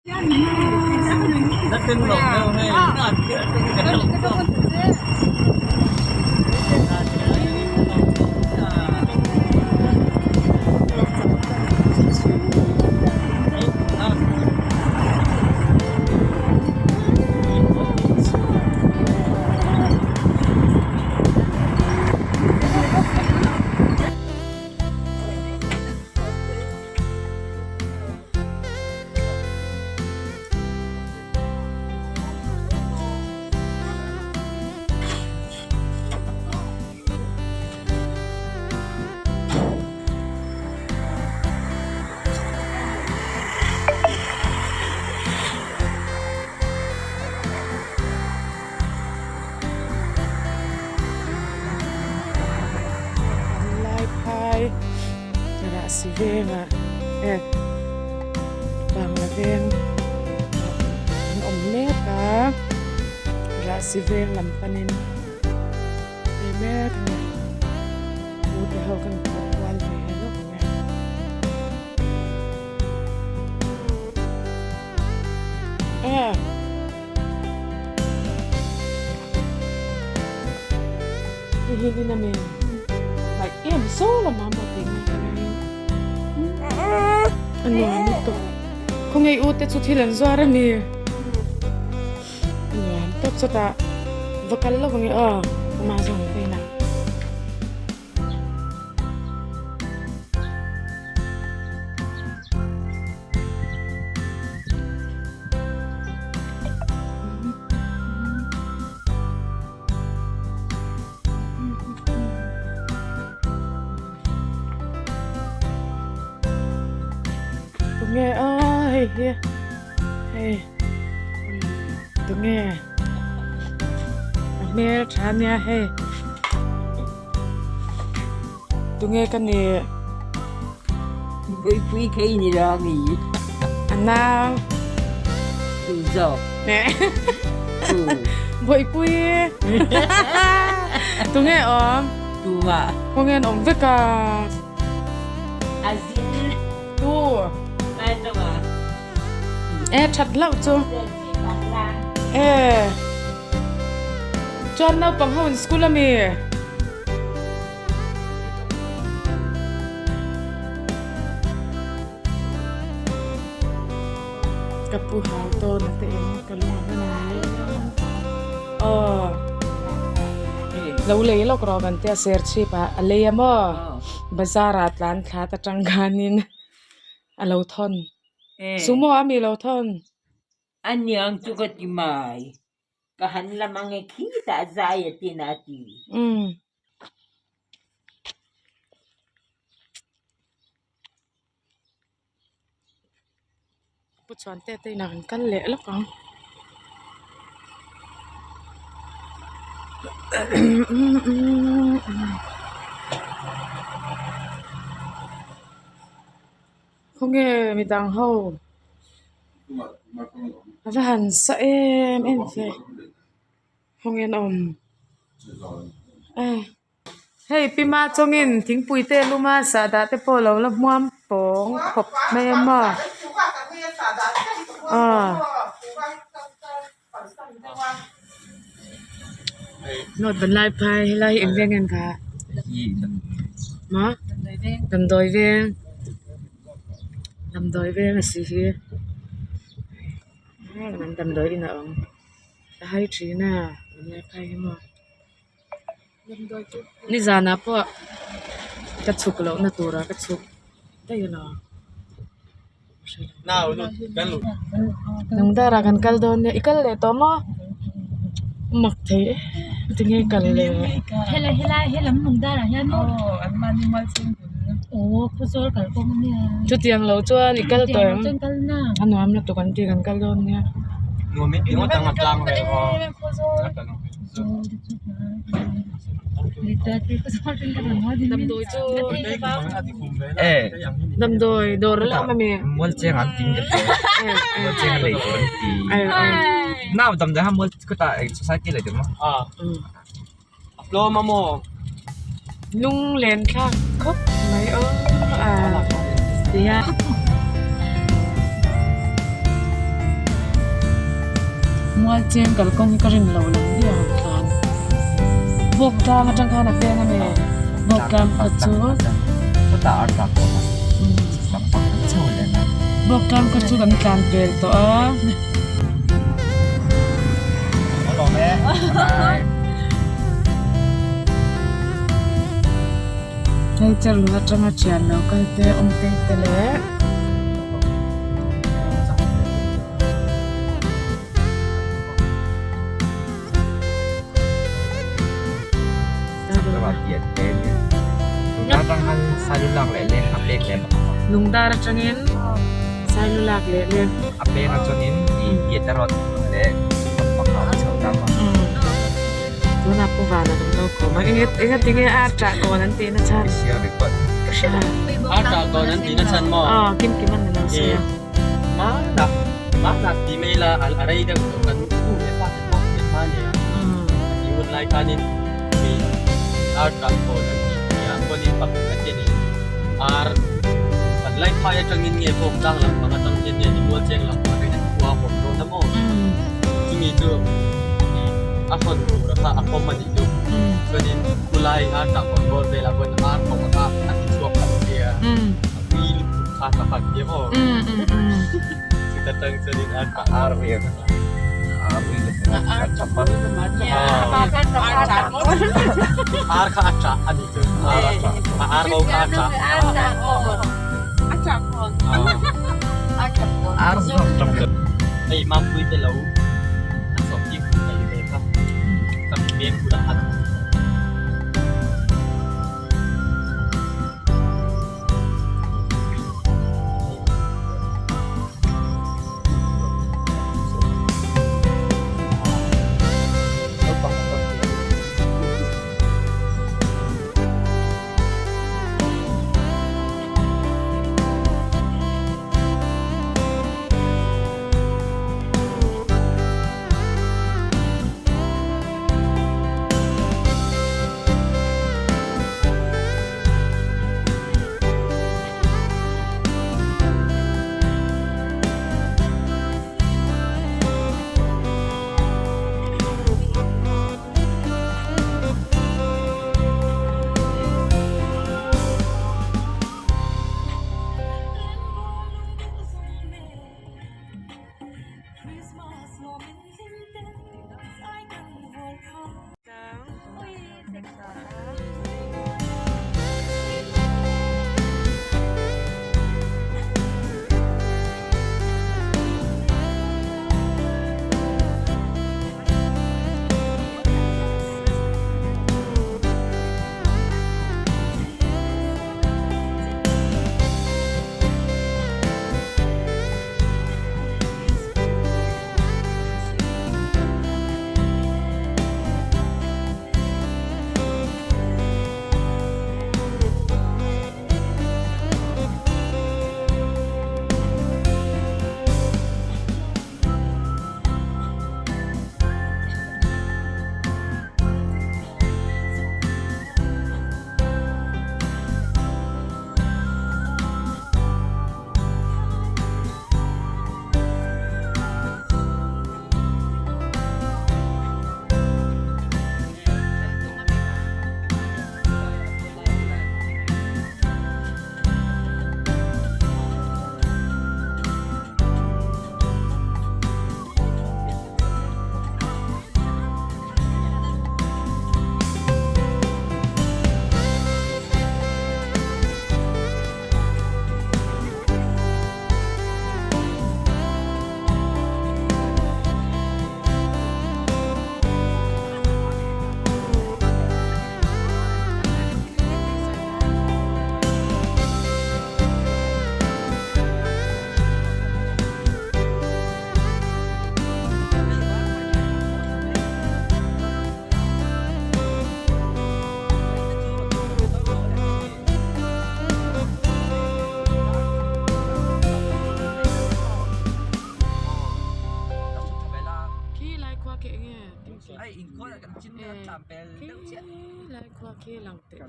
Lai phai Rahsi vengah eh Bangla veng an awm mek a Rahsi veng lam panin phei mek a ni ute ho kan pawh kual ve lawk mai. Eh. Hihin in ami ngaih em zo lama maw tih mai ka ring a nuam lutuk khawnge u te chu thil an zuar a ni a nuam tawp chutah va kal lo ang e aw amah zawng te inah. Tunge a hei hi hei tunge a hmel tha ania hei tunge ka nih Puipui khei ni lo mi a nau tu zawk tu Bawihpui tunge awm tuma khawnge an awm vek a a zin tu e that hlauh chu e chuan naupang ho in school ami. Ka pu hau tawn a te eng ka lung a hman mai aw lo lei lawk rawh kan tia serchhip ah a lei a maw bazar ah tlan thla ta tang khanin a lo thawn sumo a mi lo thawn. Aniang chu ka ti mai. Ka han lam ang e khitah zai a tin a ti. Umm. Pu chuan te te inah kan kal leh lawk ang. Khawnge midang ho a va han sa em em ve khawnge an awm hei pi ma chawngin thingpui te a lum a sahdah te pawh a lo la hmuam pawng khawp mai a maw aw note ban lai phai helai hi eng veng nge an kha maw damdawi veng damdawi veng a si hi an damdawi in a awm a hai thin a ban lai phai hi maw nizanah pawh ka chhuk lohna turah ka chhuk daih alawm. Lungdarah kan kal dawn nia i kal leh tawh maw mak thei em tinge i kal leh chutiang lo chuan i kal tawh em a nuam lutuk an ti kan kal dawn nia. Damdawi chu damdawi dawr a la awm ami Mualcheng an tin ka hria Mualcheng a lei tur an ti nau damdawi kha mual khutah society lei tur maw tlawm a maw lunglen thlak khawp mai aw a tia. Mualcheng kalkawng hi ka rin lo lam hi a rawn tlan. Bawk tlang atang khan a peng a ni. Bawk tlang kha chu. Bawk tlang kha chu kan tlan pel tawh a. Hei cherul atanga thian lo kal te awm tei te leh. Lungdar atangin Sailulak leh leng. A peng ah chuanin ih pian erawh leh Tunah Pu Vana kan lo kawm a, eng enga tinge ar ṭah kawn an tihna chhan? Ar ṭah kawn an tihna chhan maw? Aw, kim kim an ni lo sia. Mahna, mahna ti mai ila a rei deuh tawh kan nu leh pa te pawh hriat hma nia. A tih hun lai khanin mi ar ṭah kawn an tih nia pawhin pakhat a kenin ar kan lai phai atangin nge bawk tlang lampang atang hian nge ni mualcheng lampang atangin an khua a hawn dawn a maw? Chumi chu a hawn tur kha a pawm a nih chu. Chuanin khulai ar tah hawn rual velah pawhin ar ko kha a ti chhuak khat che a, a pui lutuk kha ka fan thiam aw. Chuta tang chuanin ar tah ar ve a ar pui lutuk a tha pa. Ar kha a tah a nih chu. Ar a tah. A ar ko kha a tah. Ar zawk tang. Hei Mampui te lo an sawm tir khum mai ve kha ka mi veng bulah khan. Khi lai khua khi enge khi lai khua khi lang teh.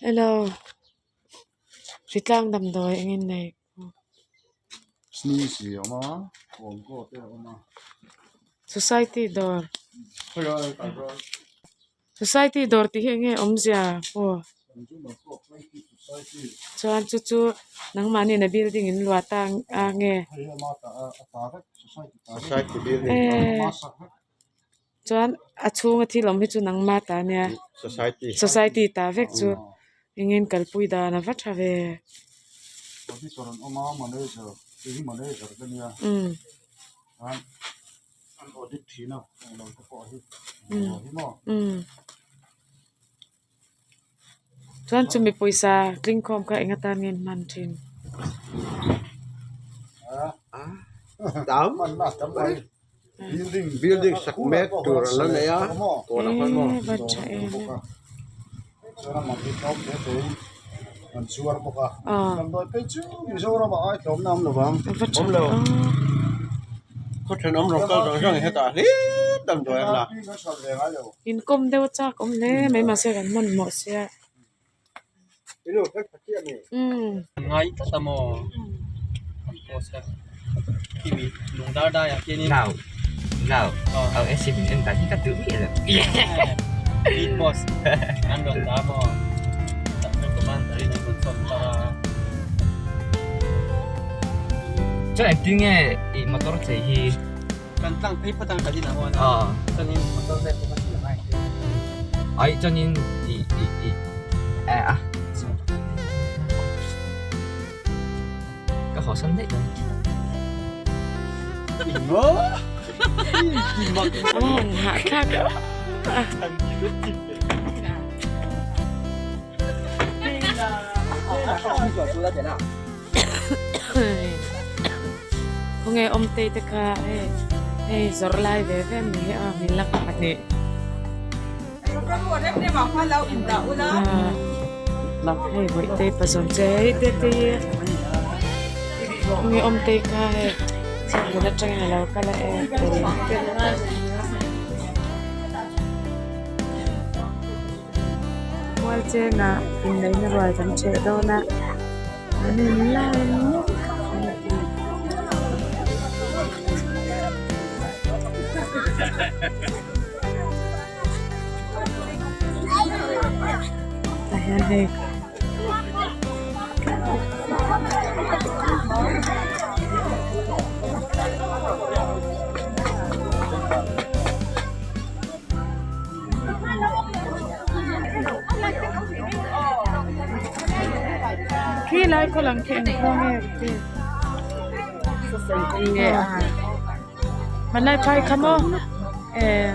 Hello hritlang damdawi engin nei society dawr society dawr tih hi enge awmzia aw chuan chu chu nangmahniin a building in luah ta a nge ehh. Chuan a chhunga thil awm hi chu nangma ta ania society ta vek chu engin kalpui dan a va tha ve. Chuan chumi pawisa tling khawm kha eng atan nge an hman thin? Building sak mek tur a la nei a kawn a hman maw. Awm lo khaw thenawm rawng kal zawng zawng hi hetah hlim damdawi an la. Inkawm deuh a chak awm hle mai mahse kan hmanhmawh sia. Ngai tlat a maw an post a khimi lung dar dai ah khianin Nau nau au AC min en dan hi ka duh miah lo Beat boss an rawn dah a maw tak chuan commander in an rawn sawn tar a. Chuan engtin nge i motor chei hi Kan tlang phei phawt ang kan inah huan a chuanin motor vel pawh kan siam a engtin. Ai chuanin i i i eh a ka haw san daih dawn. Aw hahthlak a. Khawnge awmtei te kha hei hei zawrh lai ve ve mai hi a min la pahnih hei bawihtei pazawn che hei te te hi khawnge awmtei kha hei chhimhmun atangin a lo kal a e Mual chenah inneihna ruai kan ṭheh dawn a an inlai mek tah hian hei Khi lai khaw lang khi eng khua nge ka ti hmanlai phai kha maw eh.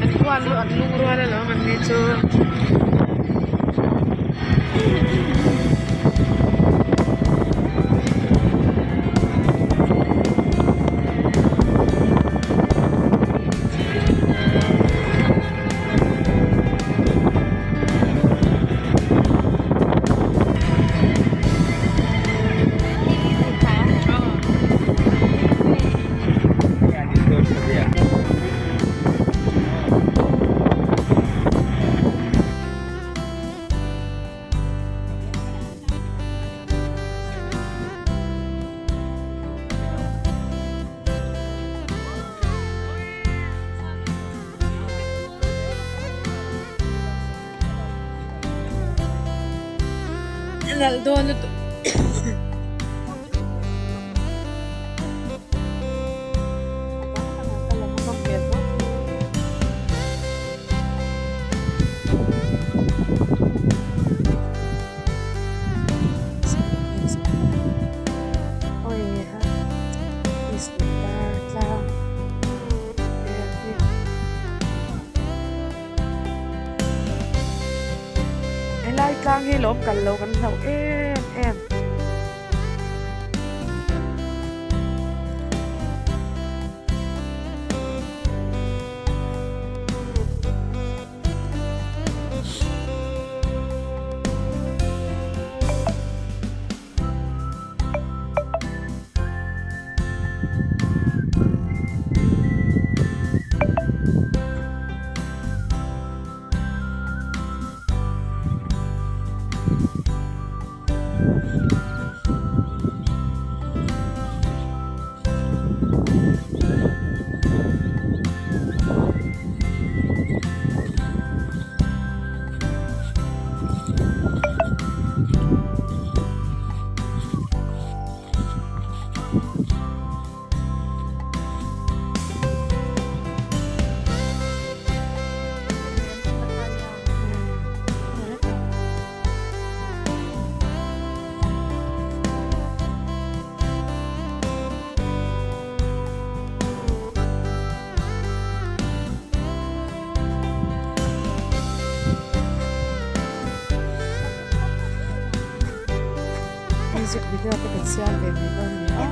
An huan lu an lungrual alawm an ni chu. Nalh dawn lutuk. Helai tlang hi lawm kal lo kan hlauh em em. Music video te kan siam ve mai dawn ni a.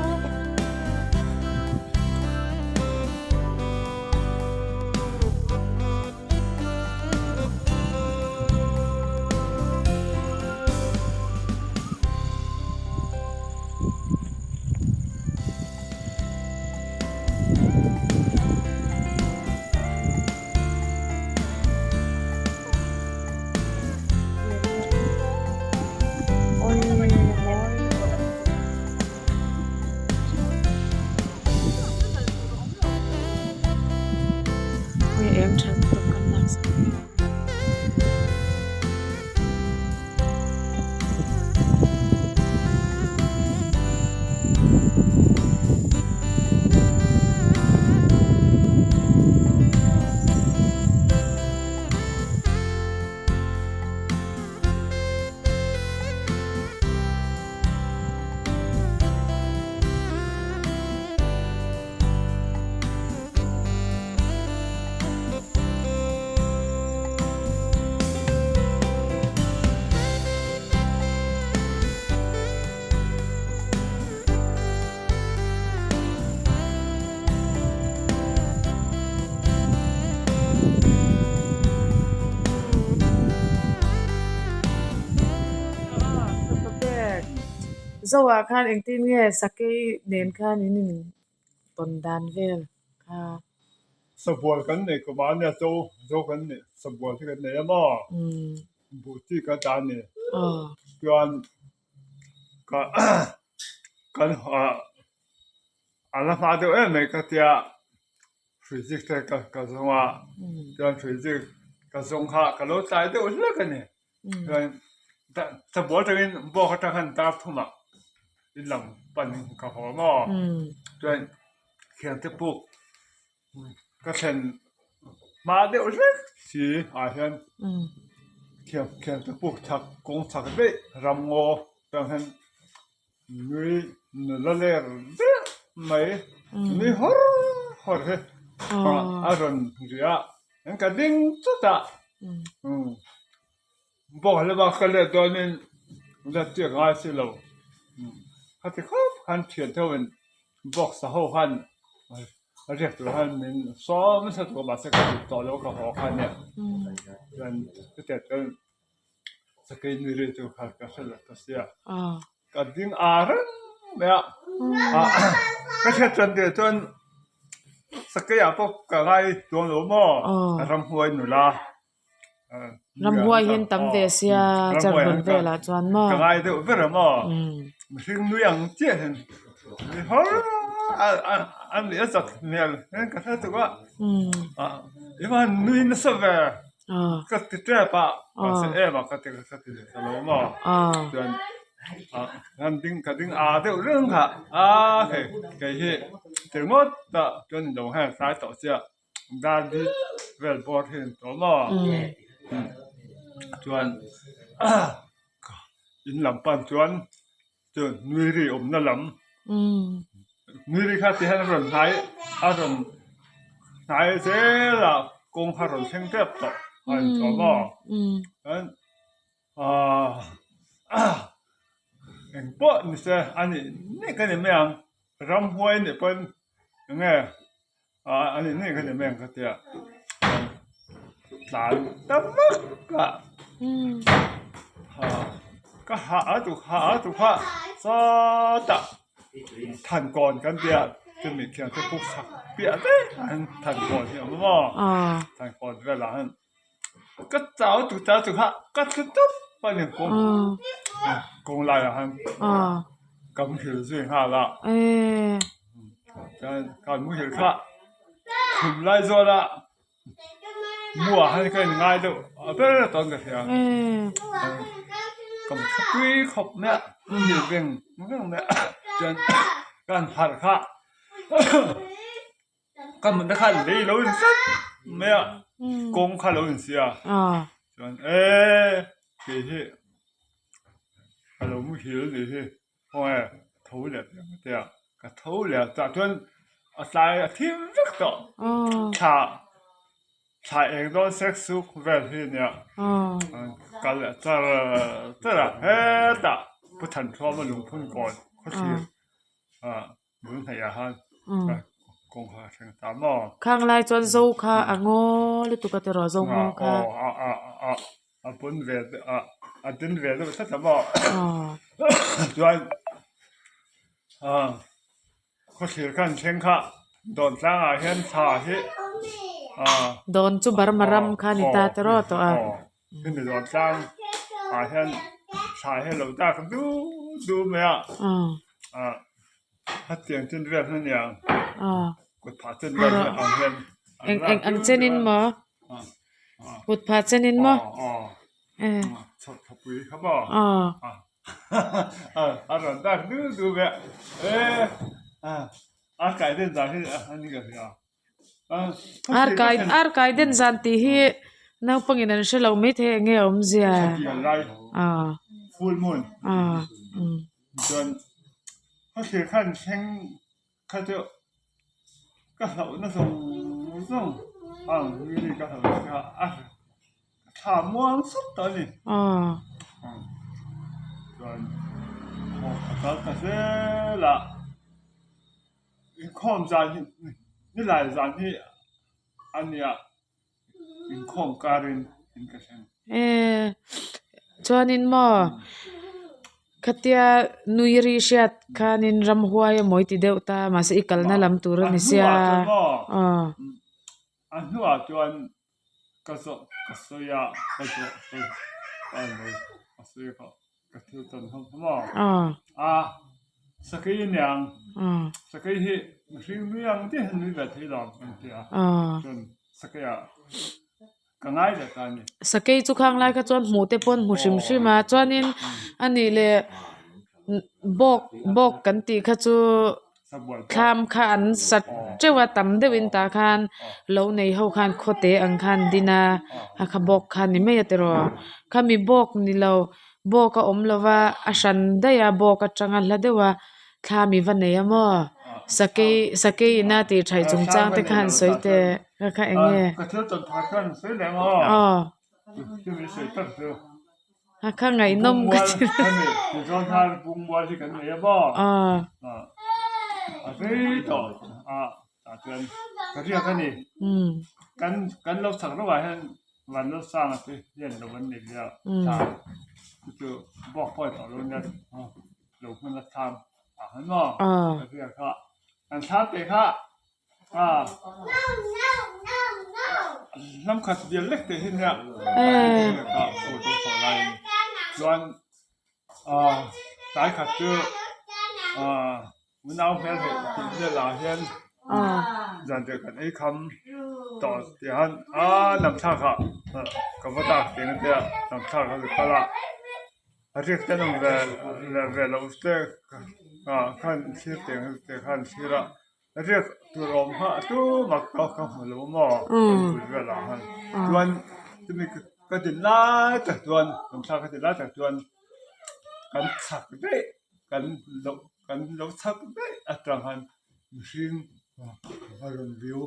Eng tha lutuk kan laksak hi. Zoah khan engtin nge sakei nen khan in in tawn dan vel kha. Sabual kan nei kum a nia zo zo kan nei sabual hi kan nei a maw buh chi kan ta a ni chuan ka kan a la hma deuh em mai ka tia hrui zik te ka zawng a chuan hrui zik ka zawng kha ka lo tlai deuh hlek a ni chuan sabual atangin bawk atang khan dar thum ah in lam pan ka haw maw chuan thian te puk ka thlen hma deuh hlek si ah hian thian te puk chhak kawng chhak daih ram ngaw atang hian nui nula ler der mai nui hawr hawr hi a rawn ri a an ka ding chawt a bawk lama ka let dawnin let chiah ngai si lo khati khawp khan thian deuh in box a ho khan a riak tur khan min sawm nasa tawh mahse ka duh tawh lo ka haw kha ania chuan chutiang chuan sakei nui ri chu kha ka hre lo ta sia ka ding a reng mai a ka hriat chuan teh chuan sakei ah pawh ka ngai chuang lo maw ramhuai nula. Ramhuai hian tam ve sia charhlun velah chuan maw. Ka ngai deuh ber a maw. Mihring nui ang chiah hian mi har a nih a zak hmel hian ka hre tuk a. I van nui nasa ve. Ka ti tep a, mahse em a ka ti ka ti leh ta lo maw? Chuan kan ding ka ding a deuh reng kha a hei kei hi ti ringawt a chuan in lo hian tlai tawh sia dar hi vel bawr hi a ni tawh maw? Chuan in lam pan chuan chuan nui ri awmna lam nui ri kha ti hian a rawn hnai a rawn hnai zel a kawng kha a rawn thleng tep tawh a ni tawh maw chuan ahh eng pawh ni se a nih nek a ni mai ang ramhuai nih pawn eng nge ah a nih nek a ni mai ang ka tia tlan ta vak a ka hah a tuk hah a tuk a sawtah thankawn kan tia chumi khian chu puk chak piah daih ah hian thankawn hi a awm a maw thankawn velah hian ka chau tuk chau tuk a ka thlu tawp a ni kawng kawng laiah hian ka muhil zui nghal a chuan ka muhil kha khum lai zawn a muah hian ka inngai deuh a ber tawn ka hria ka mu tha tui khawp mai a muhil veng veng mai a chuan ka han harh kha. Ka mutna kha lei lo in zet mai a kawng kha lo in sia chuan eee kei hi ka lo muhil a nih hi khawnge tho leh piang ka tia ka tho leh a tah chuan a tlai a thim vek tawh thla thla eng dawn sek suk vel hi a nia kal leh char char a hetah Pu Thanthluama lungphun kawn khawthlir ah. Khang lai chuan zo kha a ngaw lutuk a tiraw zo ngaw kha. Dawn chu Burma ram kha a ni ta tiraw tawh a. Hetiang chen vel hi a nia kut phah chen vel hi ang hian eng eng ang chen in maw kut phah chen in maw chhawk thapui kha maw a rawn dak du du mai a e a kai den zan hi a ni ka hria ar kai ar kai den zan tih hi naupangin an hre lo maithei eng nge a awmzia full moon Chuan khawthlir khan thleng kha chu ka hlauhna zawng zawng ang mi ka hlauhna kha a thla muang sawt tawh a ni. Chuan haw ka kal ta zel a, inkhawm zan hi nilai zan hi a nia. Inkhawm karin in ka thleng. Eh, chuanin maw khatia nui ri hriat khanin ramhuai a mawi ti deuh ta mahse i kalna lam tur a ni sia. Aw. A hnuah chuan ka zawh ka sawi a ka zawh sawi ka lo ka sawi kha ka thil tawn hlawm hlawm a. A sakei aniang sakei hi mihring nui ang te hian nui ve thei lo an ti a chuan sakei ah ka ngai leh ta a ni. Sakei chu khang lai kha chuan hmuh te pawh an hmu hrim hrim a chuanin a nih leh bawk bawk kan tih kha chu thlam kha an sat teuh a tam deuhin tah khan lo nei ho khan khawte ang khan an din a a kha bawk kha a ni mai a tiraw khami bawk ni lo bawk a awm lo va a hran daih a bawk atanga hla deuh a thlam i va nei a maw sakei sakei ina tih thaih chung chang te khan sawi teh kha kha eng nge aw. A kha ngaihnawm ka ti Lamkhat bial lek te hi nia chuan tlai khat chu unau hmel theih tih vel ah hian zanriah kan ei kham. tawh tih han a namthlak ah ka va dak tih ang tia namthlak a kal a a riak te an awm ve leh ve loh te ah khan thlir tih ang te khan thlir a riak tur a awm kha tu mak ka ka hmu lo maw kan bul velah khan chuan chumi ka din lai tak chuan namthlak ka din lai tak chuan kan chhak daih kan loh kan lo chhak daih atang khan mihring a rawn view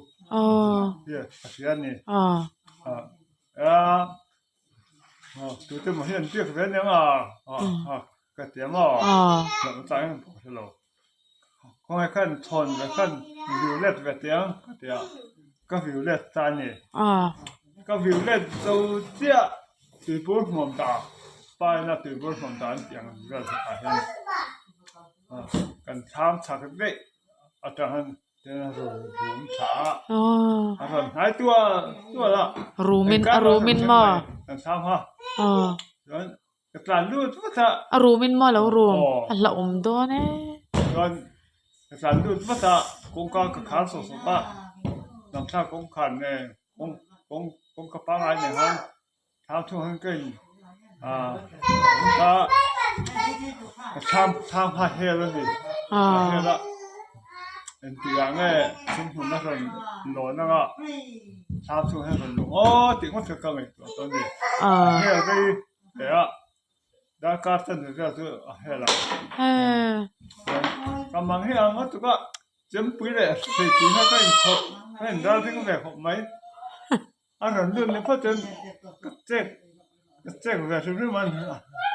hi a hria a ni a tute maw hi an biak ve aniang a ka ti ang aw hlauh chang em pawh ka hre lo khawnge khan chhawn ve khan view let ve teh ang ka ti a ka view let ta a ni ka view let zo chiah tuipur hmuam ta pa ina tuipur hmuam ta an tih ang vel ah hian kan thlam chhak daih atang hian tin a rawn rum thla a a rawn hnai tual tual a Rumin a rumin maw kan thlam kha chuan ka tlan lut vat a a rumin maw lo rum a hlauhawm dawn e chuan ka tlan lut vat a kawngka ka khar sawk sawk a lamthlak kawngkhar nen kawng kawng kawngka pangngai nen khan Thau thung han ka in ka thlam thlam kha hel a ni a hel a engtikah ah nge thing hmun a rawn lawn anga thlam chhung hian rawn luh aw tih ngawt kha ka ngaihtuah tawh a ni a hel rei hle a darkar chanve vel chu a hel a ka mang hi ang ngawt tuk a chempui leh hreipui kha ka inchhawp ka inral ding ve khawp mai. A rawn lut leh phawt chuan ka check ka check ve hrim hrim a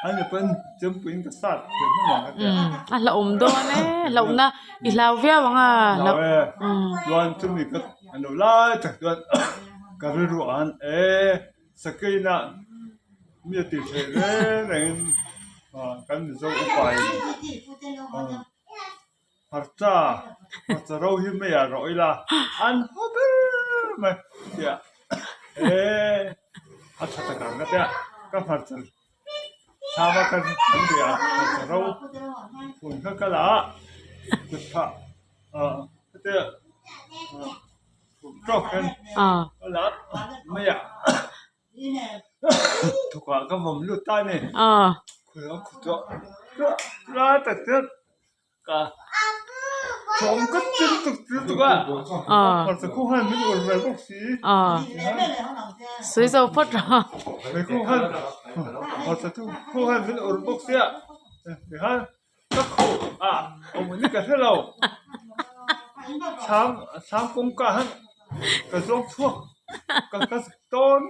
an ni pawn chempuiin ka sat hrim hrim ang ka ti a. A hlauhawm dawn e hlauhna i hlau viau ang a. Hlau e chuan chumi ka an lo lai tak chuan ka rilru an e sakeiin a mi a tih theih reng rengin kan Mizo upa in. Hmarcha hmarcha ro hi mei ah rawh ila an haw ber mai tia eee a tha tak ang ka tia ka hmarcha thlam a kan kan bia hmarcha ro hun kha ka la a kut phah ah hetia tawk hian ka la a mei ah thukah ka vawm lut ta a ni khuah a tak chuan. Ka thawm ka ti lutuk ti lutuk a hmarcha khuh khan min ur ve bawk si sawi zo phawt rawh hmei khuh khan hmarcha khuh khan min ur bawk sia tikhan ka khuh a awm ni ka hre lo chhang chhang kawngka khan ka zawng chhuak ka ka tawn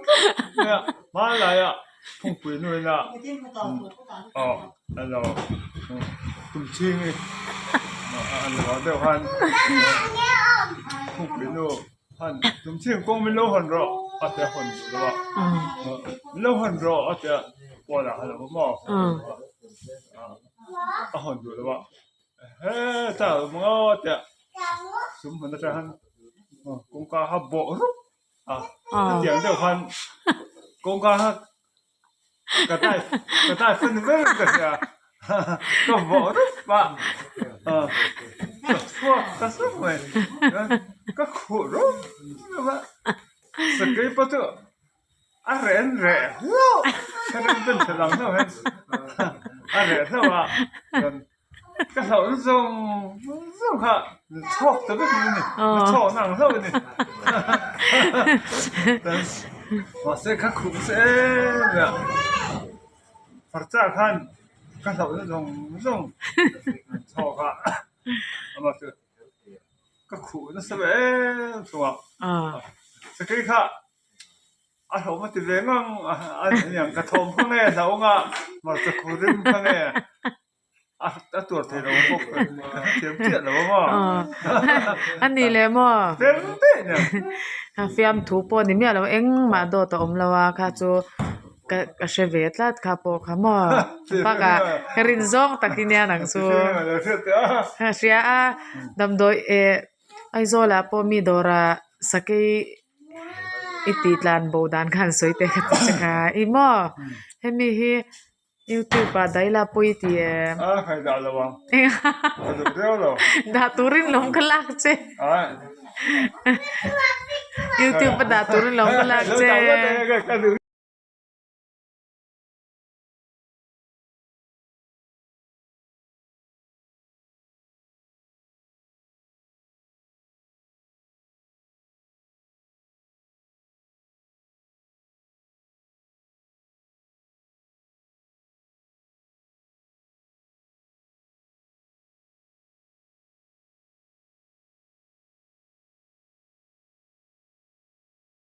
mai a hmanlai ah phungpui nuin a aw alo tum chhing hi a lo deuh khan phungpui nu khan tum chhing kawng min lo hawn rawh a ti a hawn duh lo a min lo hawn rawh a ti a pawn ah a lo awm a a hawn duh lo a heta a awm ang a ti a sum hmun atang khan kawngka kha bawh rup a hetiang deuh khan kawngka kha ka dai ka dai fan ber ka hria ka vawh rup a ka chhuak ta sup mai ka khuh rup rup a sakei pawh chu a reh an reh hlauh thlaleng pen thla lang hlauh hian a reh hlauh a chuan ka hlauh zawng zawng kha chhawk ta vek mai a ni chhawk na ang hlauh a ni mahse ka khuh nasa em em a hmarcha khan ka hlauh na zawng zawng chhawk a amah chu ka khuh nasa ve em thung a sakei kha. A hlawm a ti ve ngang a aniang ka thawm kha nge hlauh anga hmarcha khu rim kha nge a tuar thei lo bawk ka hrethiam chiah lo a maw A ni leh maw Fel daih aniang Fiamthu pawh ni miah lo engmah dawt a awm lo a kha chu ka ka hre ve tlat kha pawh kha maw bakah ka rin zawng tak hi nia nang chu hria a damdawi eh Aizawl ah pawh mi dawrah sakei i tih tlan bo dan khan sawi teh ka ti che kha i maw hemi hi youtube ah daila pawi i ti em a khai dah lo ang ka duh viau lo dah turin lawm ka lak che. YouTube a dah turin lo ka lak che.